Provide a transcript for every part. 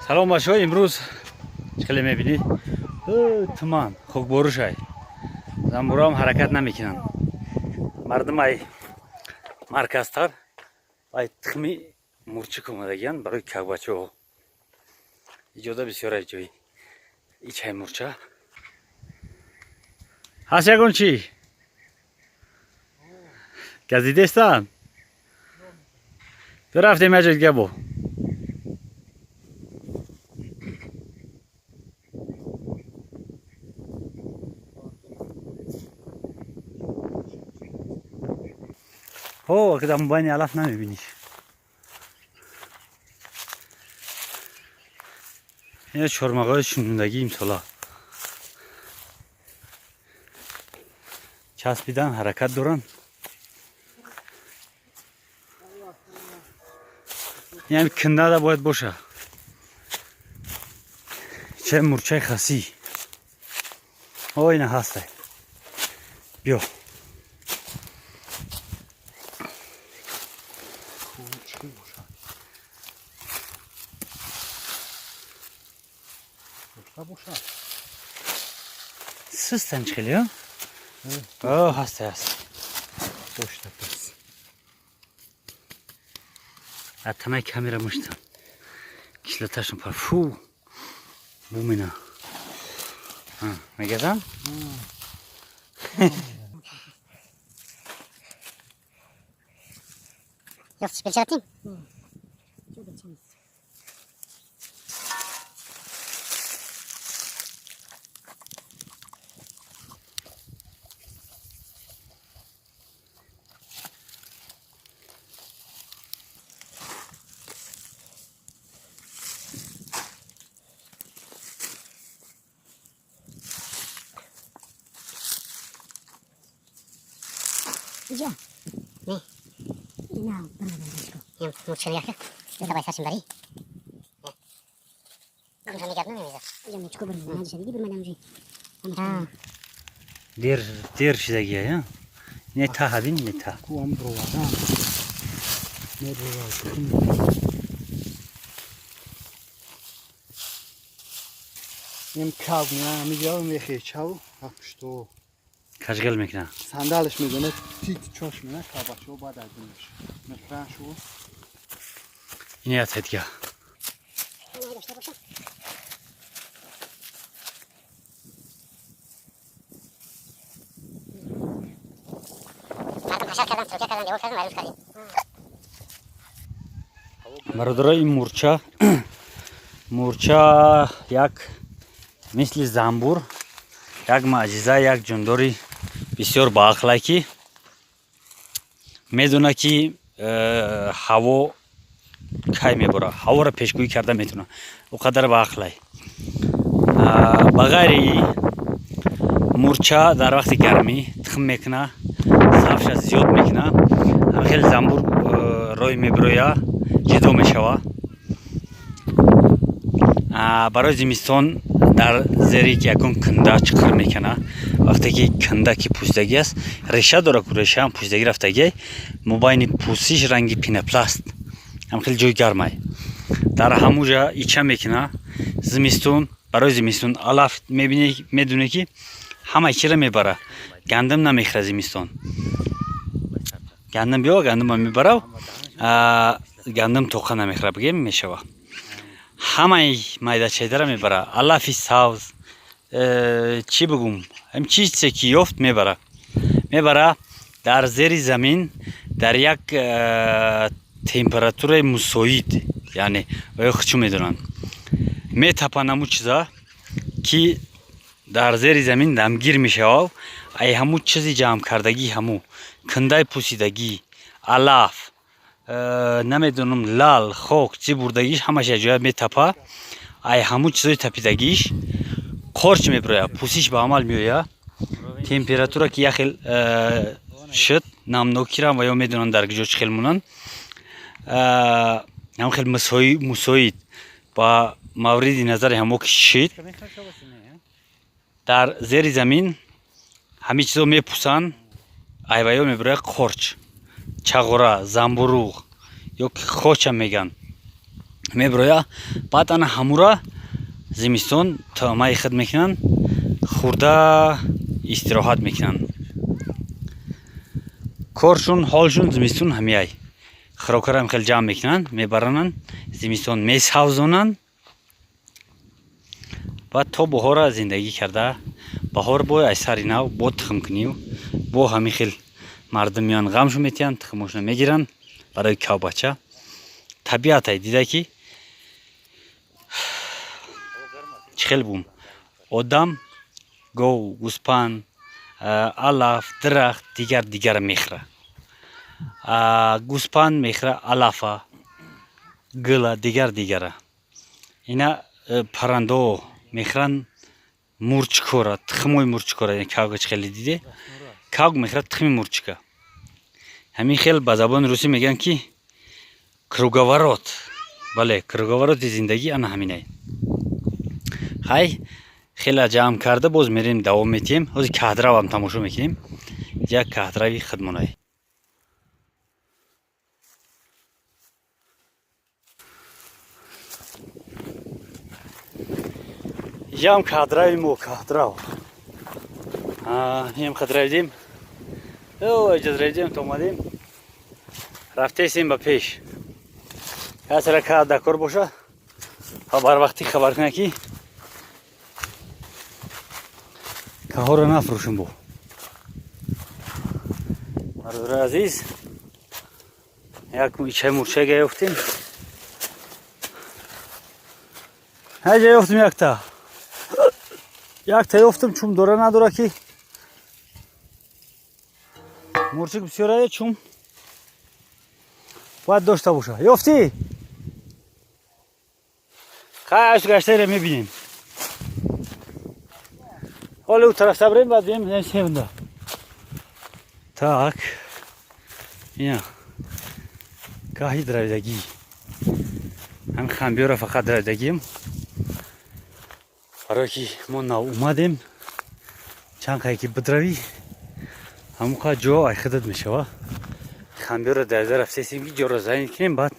Салом бачаҳо, имрӯз хеле мебинед, туман, хокборушай, занбурам ҳаракат намекунанд. Мардум ай марказтар ай тухми мурчик омадагиянд барои кавбачаҳо. Иҷоза бисёр ай ҷои ичай мурча ҳаст. Ягон чӣ газидестан рафтем як ҷои дига бо. Ҳо, дар мобайни алаф намебиниш. Ина чормағои шунундагӣ имсола часпидан, ҳаракат доранд. Ин киндада бояд боша. Ча мурчаи хасӣ. О, ина ҳастай. Биё. Систан хеле, о, ҳастай, ҳаст. Дошта пас. Аз танаи камера муштам. Кислоташон пар. Фу. Бумина. Мегазам? Ёфтиш печатим? Иҷо. Не. Ина, бирмадам. Ям мурчани яхе. Давай саршим бари. Гумша мегардам намезад. Иҷо мурчко бирмадам. Наҷиша диги бирмадам ҷи. Дер дер шидагия, я? Не та ҳабин, не та. Куам бровардан. Не бровардан. Ем кав меа, ҳамиҷа мехе чав, пушто. Кашгал мекунад. Сандалаш мезанад, тит чош мена, кавбачаҳо баъд аз динаш. Мехӯранд шу. Ин як дига. Дошта бошам. Мардум ҳашар кардан, стройка кардан, девор кардан, вайрон кардем. Бародаро, ин мурча як мисли занбур, як маъҷиза, як ҷондори бисёр баақле, ки медона, ки ҳаво кай мебора, ҳаворо пешгӯӣ карда метавона. О қадар баақлай. Ба ғайри мурча дар вақти гармӣ тухм мекуна, сафша зиёд мекуна. Хеле занбур рой мебироя, ҷидо мешава. Барои зимистон дар зери ягон кунда чиқир мекуна. Вақте ки кунда ки пӯсидагӣ аст, реша дора ку, решаам пӯсидагӣ рафтагӣ, мобайни пӯсиш ранги пенопласт, ҳам хеле ҷои гармай. Дар ҳамуҷа ича мекуна. Зимистон, барои зимистон алаф мебини, медоне, ки ҳама чиро мебара. Гандум намехӯра зимистон. Гандум биё, гандума мебарав, гандум тоқа намехӯра, бигем мешава. Ҳамаи майдачайдара мебара, алафи сабз, чӣ бигум, ҳам чизе ки ёфт, мебара. Мебара, дар зери замин дар як температураи мусоид, яъне ё чӣ медонанд, метапанд ҳамун чиза, ки дар зери замин дамгир мешавад. Ай ҳамун чизи ҷамъкардагӣ, ҳамун кундаи пӯсидагӣ, алаф, намедонам, лал, хок, чӣ бурдагиш, ҳамаш як ҷоя метапа. Ай ҳамун чизои тапидагиш қорч мебирояд, пӯсиш ба амал меояд. Температура ки як хел шуд, намнокирам ва ё медонанд дар куҷо чӣ хел монанд, ҳам хел мусоид ба мавриди назари ҳамо ки шид, дар зери замин ҳамин чизо мепӯсанд. Айваё мебирояд қорч, чағора, замбуруғ ё ки хоча меган. Меброя, баъд ана ҳамура зимистон таъмаи худ мекунанд, хӯрда истироҳат мекунанд. Коршун, ҳолшун зимистон ҳамияй. Хӯрокаро хеле ҷамъ мекунанд, мебарананд, зимистон месавзонанд. Баъд то баҳора зиндагӣ карда, баҳор бо аз сари нав бо тухмкунию бо ҳамин хел мардум меоянд, ғамшон метиҳанд, тухмошона мегиранд барои кавбача. Табиатай дида ки чӣ хел бум. Одам гов, гӯспанд, алаф, дарахт, дигар дигара мехӯра. Гӯспанд мехӯра алафа, гула, дигар дигара. Ина паррандао мехӯранд мурчикора, тухмои мурчикора, кавга чӣ хеле диде? Кавг мехӯрад тухми мурчика. Ҳамин хел ба забони русӣ мегӯянд ки круговорот. Бале, круговороти зиндагӣ ана ҳаминай. Хай, хеле ҷамъ карда боз мерем, давом метиҳем. Ҳозир каҳдравам тамошо мекунем. Як каҳдрави худмонай. Ям каҳдрави мо, каҳдрав. Ям қадравидем. Иҷаз равидем, то омадем. Рафтесем ба пеш. Касера каҳд дар кор боша, барвақтӣ хабар кунад ки каҳоро нафурӯшем бо. Бародарои азиз, як ичаи мурчага ёфтем. Ҳаҷа ёфтем якта. Якта ёфтем, чум дора надора ки. Мурчик бисёрае, чум бояд дошта боша. Ёфтӣ? Хай, аш гаштаеро мебинем. Ҳоле ӯ тарафта бирем, баъд бием севнда. Так. Ина. Каҳи дравидагӣ. Ҳамин хамбиёра фақат дравидагием. Барое ки мо нав омадем, чанд қае ки бидравӣ, ҳамон қадр ҷо айхидат мешава. Хамбиёра давида рафтесем ки ҷоро зайн кунем, баъд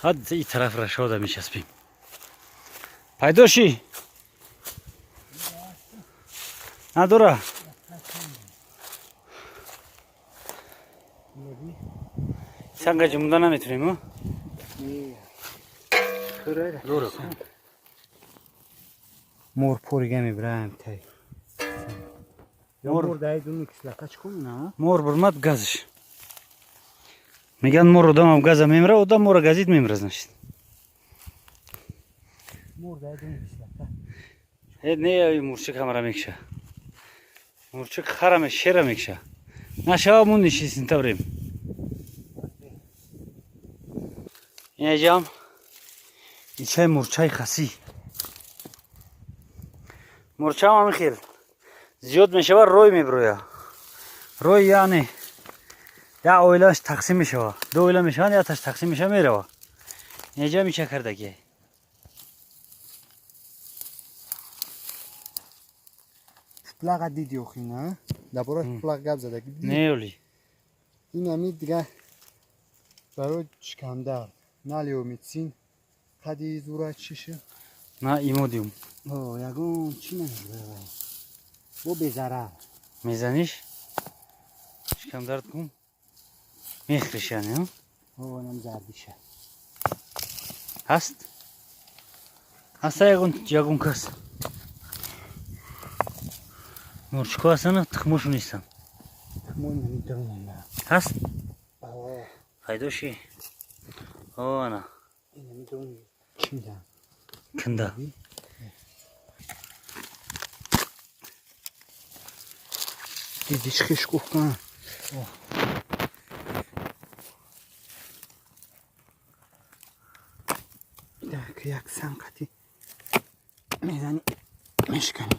ҳад и тараф рашода мечаспем. Пайдо шӣ? Надора? Санга ҷумда наметунем, о? Мор порига мебираем тай. Мор дай дуни кислота чӣ кунам? Мор бурмад газиш. Меган мор одамам газа мемра, одам мора газид мемра, значит. Мор дай дуни кислота. Не, мурчик ҳамара мекша. Мурчик хара шера мекша. Нашава мун нишистин таврем. Инҷам ичаи мурчаи хасӣ. Мурчаам ҳамин хел зиёд мешава, рой мебироя. Рой яъне як оилаш тақсим мешава, ду оила мешаванд, якташ тақсим мешава, мерава. Инҷам ича кардагӣ. Путлаға диди охи, на? Дар бораи путлақ гап задаги диди? Не, оли. Ин ҳами дига барои шикамдард. Налеомитсин қади зура чиша? На имодиум. О, ягон чӣ намебарад. Бо безарар. Мезаниш? Шикамдард кун? Мехӯриш яъне, а? О, нам зардиша. Ҳаст? Ҳаста ягон кас? Мурчико ҳастанд, тухмошон нестанд. Тухмон намедонам. Ҳаст? О. Пайдо ши? О, ана. Намедонам чӣ мегӯям. Канда. Дидиш хиш гуфтан. Так, як санқати мезани, мешкани.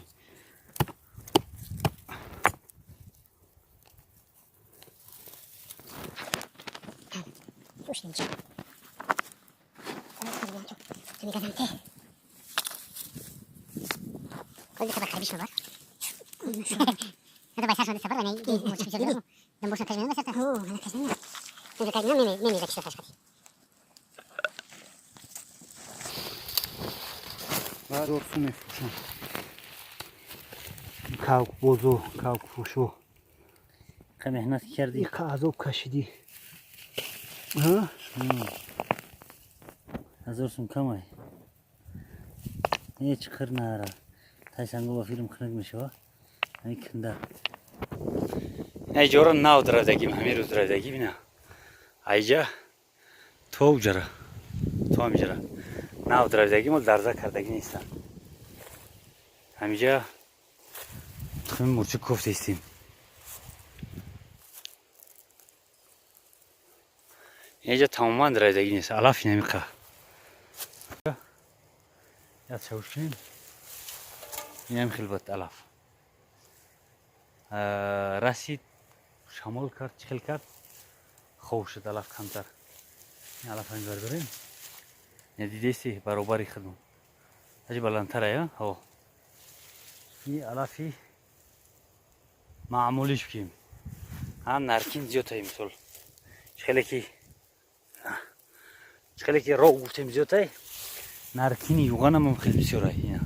1000 сум мефурӯшам. Кавкбозо, кавкфурӯшо. Қа меҳнат кардӣ. Иқа азоб кашидӣ. Ҳа? 1000 сум камай. Ҳеҷ қир надара. Тай санго ба филм хунук мешава. Ҳамин кунда. Ҷора нав даравдагим, ҳамин рӯз даравдагим ина. Айҷа то уҷара. То ҳамиҷара. Нав даравдагим, дарза кардагӣ нестан. Ҳамиҷа тухми мурча кофтестем. Инҷа тамоман даравдагӣ нест. Алаф инамиқа. Яд шавуш кунем. Инам хел буд алаф. Расид, шамол кард, чӣ хел кард, хов шуд алаф камтар. Ин алаф ҳамин бардорем. Ина дидеси баробари худмон. Аҷи баландтара, ҳо. Ин алафи маъмулиш ким. Ҳам наркин зиёдтай мисол. Чӣ хеле ки роғ гуфтем зиёдтай, наркини юғанам хеле бисёрай. Ина.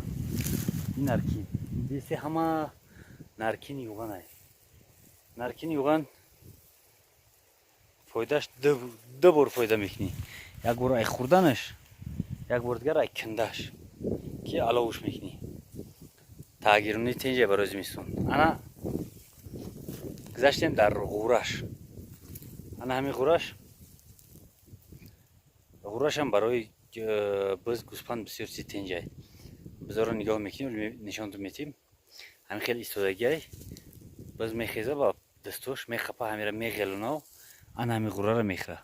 Ин наркин. Дидеси ҳама наркини юғанай. Наркини юған фоидааш ду бор фоида мекунӣ. Як бор ай хӯрданаш, як бор дигар ай кандаш, ки аловуш мекунӣ. Тағйирони тенҷа барои зимистон. Ана гузаштем дар ғураш. Ана ҳамин ғураш. Ғурашам барои биз, гӯспанд бисёр чизи тенҷай. Бизоро нигоҳ мекунем, нишонтон метиҳем. Ҳамин хел истодагиай. Биз мехеза ва дастош мехапа, ҳамира меғелунав, ана ҳамин ғурара мехӯра.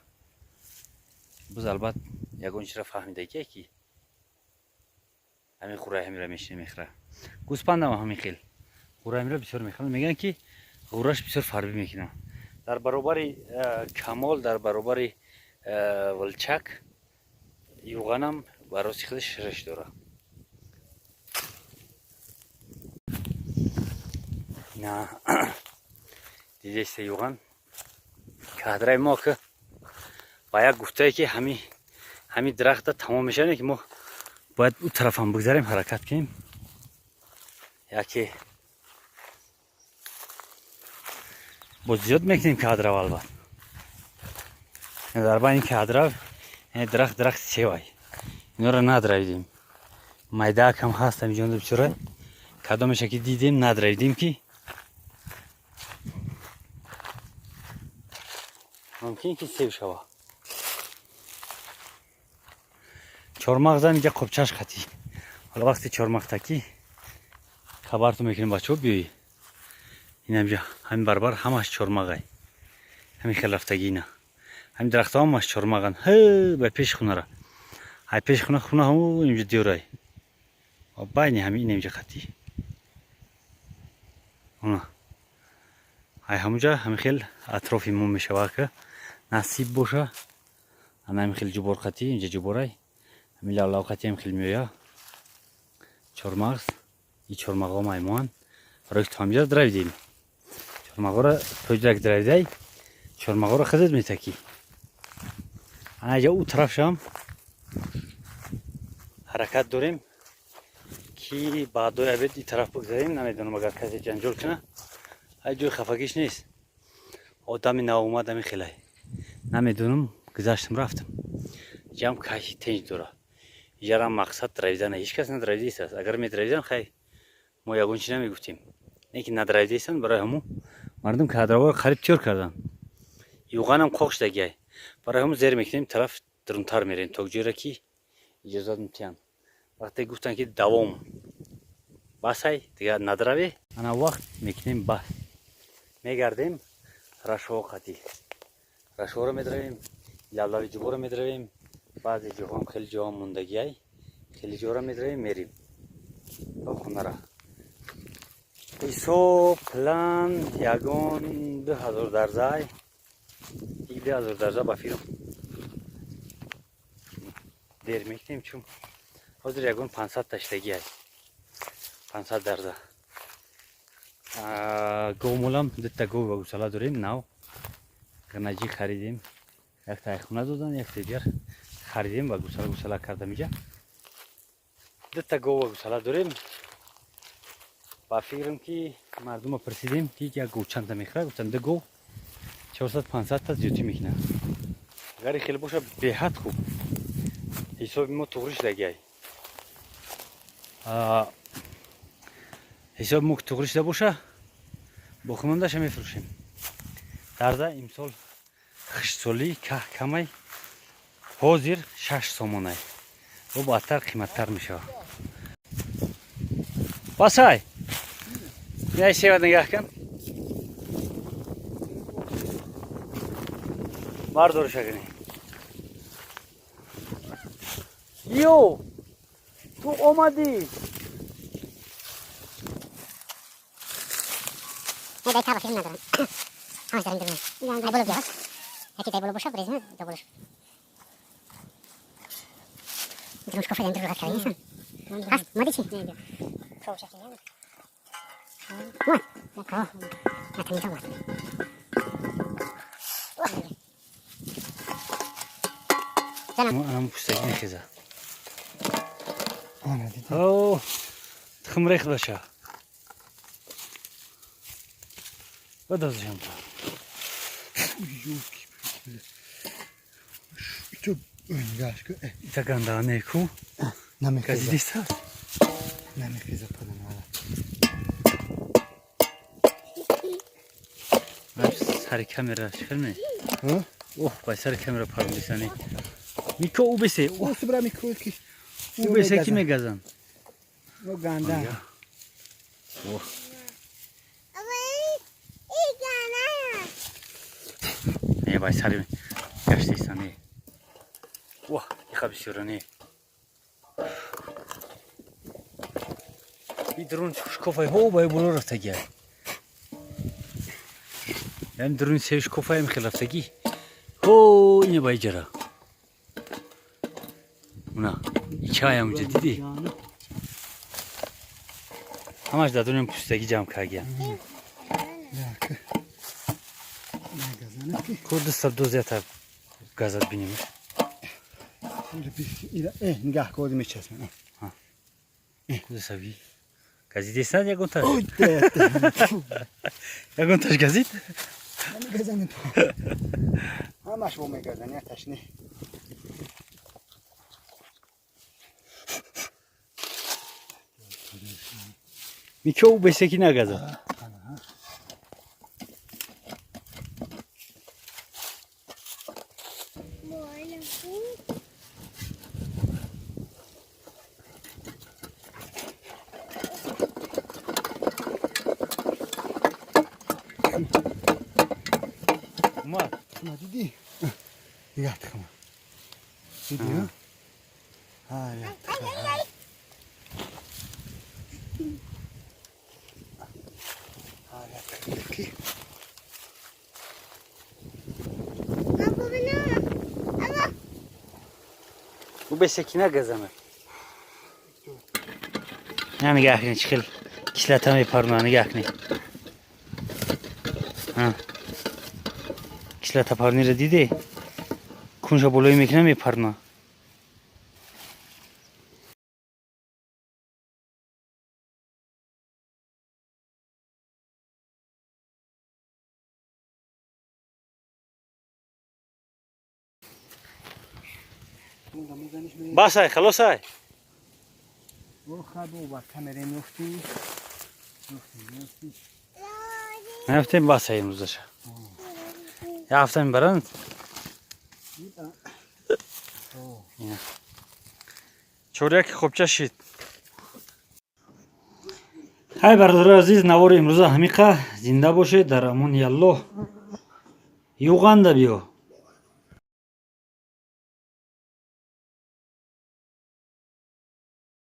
Биз албат ягон чизра фаҳмидагие, ки ҳамин ғураи ҳамира мешина мехӯра. Гӯспандам ҳамин хел. Ғураи ҳамира бисёр мехӯранд. Мегӯянд, ки ғураш бисёр фарбӣ мекунад. Дар баробари камол, дар баробари волчак, юғанам бароси худаш шириш дорад. На дидеста юған кадраи мо ки ба як гуфтае, ки ҳами дарахта тамом мешавад, ки мо бояд ӯ тарафам бигзарем, ҳаракат кунем. Яке боз зиёд мекунем кадрав. Албат, дар байни кадрав дарахт, дарахти севай, инора надравидем. Майдаакам ҳаст ҳамиҷонда бисёрай. Кадомеша ки дидем, надравидем, ки мумкин ки сев шава. Чормағзам инҷа қобчаш қатӣ. Ҳола вақти чормағтакӣ хабартон мекунем, бачаҳо, биёӣ. Инамҷа ҳамин барбар ҳамаш чормағай. Ҳамин хел рафтагӣ ина. Ҳамин дарахтҳо ҳамаш чормағанд. Ҳе ба пеши хунара. Ҳай пеши хуна, хуна ҳаму инҷа диёрай. Байни ҳамин инамҷа қатӣ. Уна. Ҳай ҳамуҷа ҳамин хел атрофи мо мешава, ки насиб боша. Ана ҳамин хел ҷубор қатӣ, инҷа ҷуборай. Ҳамин лавлав қатӣ ҳам хел меоя. Чормағз, и чормағҳо маймоан. Барои то ҳамҷа дравидем. Чормағҳоро тоҷирак дравидай, чормағҳоро худат метакӣ. Ана ҷа ӯ тарафшам ҳаракат дорем, ки баъдои обед и тараф бигзарем. Намедонам, агар касе ҷанҷол куна, ай ҷои хафагиш нест. Одами навомад ҳамин хелай. Намедонам, гузаштам, рафтам. Ҷам кайфи тенҷ дора. Иҷарам мақсад дравидана. Ҳеҷ кас надравидааст. Агар медравидан, хай, мо ягон чи намегуфтем. Не ки надравидаистанд, барои ҳамун мардум кадравҳоро қариб тиёр карданд. Юғанам қоқ шудагиай. Барои ҳамун зер мекунем, тараф дурунтар мерем, то ҷойра ки иҷозат метиҳанд. Вақте гуфтанд, ки давом басай, дигар надраве, ана вақт мекунем бас. Мегардем рашҳо қатӣ. Рашҳоро медравем, лавлави ҷуборо медравем, баъзе ҷоҳоам хеле ҷоҳо мондагиай, хеле ҷоро медравем, мерем то хонара. Ҳисоб план ягон 2000 дарзай, 2000 дарза ба филм дер мекунем, чун ҳозир ягон 500 таштагиай, 500 дарза. Говмолам дута гов ва гусала дорем, нав ғнаҷӣ харидем. Якта айхона додан, якта дигар харидем ва гусала гусала кардам иҷа. Дута гова, гусала дорем. Ба фикрам, ки мардума пурсидем, ки як гов чанда мехӯрад, гуфтанд, ду гов 400-500 та зиёдтӣ мекунад. Агар хеле боша, беҳад хуб, ҳисоби мо туғри шудагиай. Ҳисоби мо туғри шуда боша, боқимондаша мефурӯшем. Дарза имсол хиштсолӣ каҳ камай, ҳозир 6 сомонай, бо баъдтар қиматтар мешавад. Басай, яй сева нигаҳ кун, бардориша кунӣ. Ё ту омадӣ? Не, дай таба филм надорам. Ҳамаш дарем дурун. Ай боло биё. Яки дай боло боша, брезна, до болош. Дурун шкофа дар дурун кардӣ нисан. Ҳаст, омадӣ чӣ? Омад. Ҳо. На тамиза омад. Анам пустаги мехеза. Ана, дидӣ? О, тухм рехт баша. Бадозишам та. Ёлки. Ту нигоҳ кун. Ита гандаане ку. Намехеза. Газидиста. Намехеза падан. Сари камера шихелме. Ҳа? Оҳ, бай сари камера парондисани. Мико, ӯ бесе. О, субра микро ки. Ӯ бесе, ки мегазан. О, ганда. Оҳ. Не, бай сари гаштиса не. Оҳ, иха бисёра не. И дрон шкофай ҳо бай боло рафтагиай. Ям дрон се шкофаем хел рафтагӣ. Ҳо, ине бай ҷара. Уна, ичаям уҷа дидӣ? Ҳамаш дар дунём пустагӣ ҷамъ кардагиям. Як. Мегазана ки. Ку дустаб дозията газат бинем. Ира, нигоҳ кун, мечаспам. Ку дустаб газидесан ягонташ? Ой, де. Ягонташ газид? Мегазани. Ҳамаш бо мегазани, яташ не. Мико, ӯ бесе, ки нагазад. Умар. На, дидӣ? Нигоҳ кун. Дидӣ? Ҳа, як. Ҳа, як. Ки? Ӯ бесе, ки нагазана. На, нигаҳ кунед, чӣ хел кислота мепарона, нигаҳ кунед. Ҳа. Кислота парниро диде? Кунша болои мекуна, мепарона. Басай, халосай. О, хабо ба камера меуфтӣ. Меуфтӣ, меуфтӣ. Нафтем, басай имрӯзаша. Я ҳафта мебаранд. О, Чоряки хобча шид. Ҳай, бародарои азиз, навори имрӯза ҳамиқа. Зинда бошед, дар амони Аллоҳ. Юғанда биё.